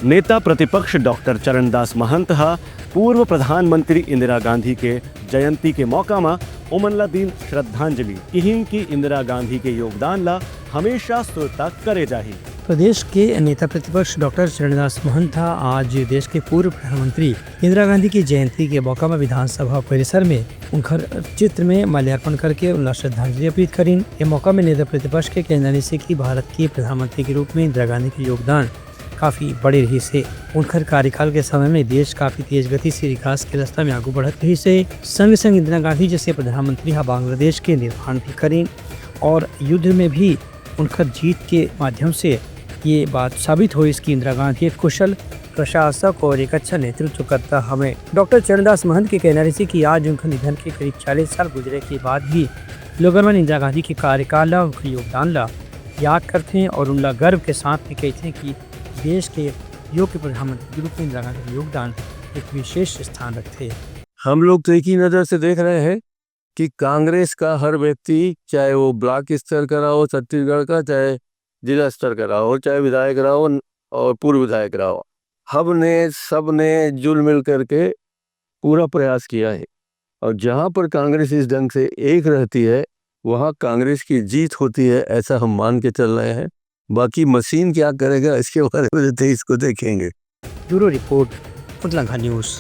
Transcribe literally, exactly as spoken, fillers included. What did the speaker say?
नेता प्रतिपक्ष डॉक्टर चरणदास महंत ह पूर्व प्रधानमंत्री इंदिरा गांधी के जयंती के मौका म ओमन ला दीन श्रद्धांजलि। किहिन कि इंदिरा गांधी के योगदान ला हमेशा सुरता करे जाही। प्रदेश के नेता प्रतिपक्ष डॉक्टर चरणदास महंत ह आज देश के पूर्व प्रधानमंत्री इंदिरा गांधी की जयंती के मौका म विधानसभा परिसर में उनकर चित्र में माल्यार्पण करके उनला श्रद्धांजलि अर्पित करिन। ये मौका में नेता प्रतिपक्ष के कहना रहिसे कि भारत के प्रधानमंत्री के रूप में इंदिरा गांधी के योगदान काफी बड़े रहिस हे। उनकर कार्यकाल के समय में देश काफी तेज गति से विकास के रास्ता में आगू बढ़त रहिस हे। संग संग इंदिरा गांधी जैसे प्रधानमंत्री हा बांग्लादेश के निर्माण भी करिन और युद्ध में भी उनकर जीत के माध्यम से ये बात साबित होइस कि इंदिरा गांधी एक कुशल प्रशासक और एक अच्छा नेतृत्वकर्ता हवे। डॉक्टर चरणदास महंत के कहना रहिसे कि आज उनकर निधन के करीब चालीस साल गुजरे के बाद भी लोगन मन इंदिरा गांधी के कार्यकाल ला, उनके योगदान ला याद करथे और उनला गर्व के साथ भी कहथे कि देश के योग्य प्रधानमंत्री के रूप में इंदिरा गांधी के योगदान एक विशेष स्थान रखथे। हम लोग तो एक ही नज़र से देख रहे हैं कि कांग्रेस का हर व्यक्ति, चाहे वो ब्लॉक स्तर का रहा हो छत्तीसगढ़ का, चाहे जिला स्तर का रहा हो, चाहे विधायक रहा हो और पूर्व विधायक रहा हो, हमने सबने जुल मिल करके पूरा प्रयास किया है। और जहाँ पर कांग्रेस इस ढंग से एक रहती है, वहाँ कांग्रेस की जीत होती है, ऐसा हम मान के चल रहे हैं। बाकी मशीन क्या करेगा, इसके बारे में तो तेईस को देखेंगे। Bureau report, Utlangha news.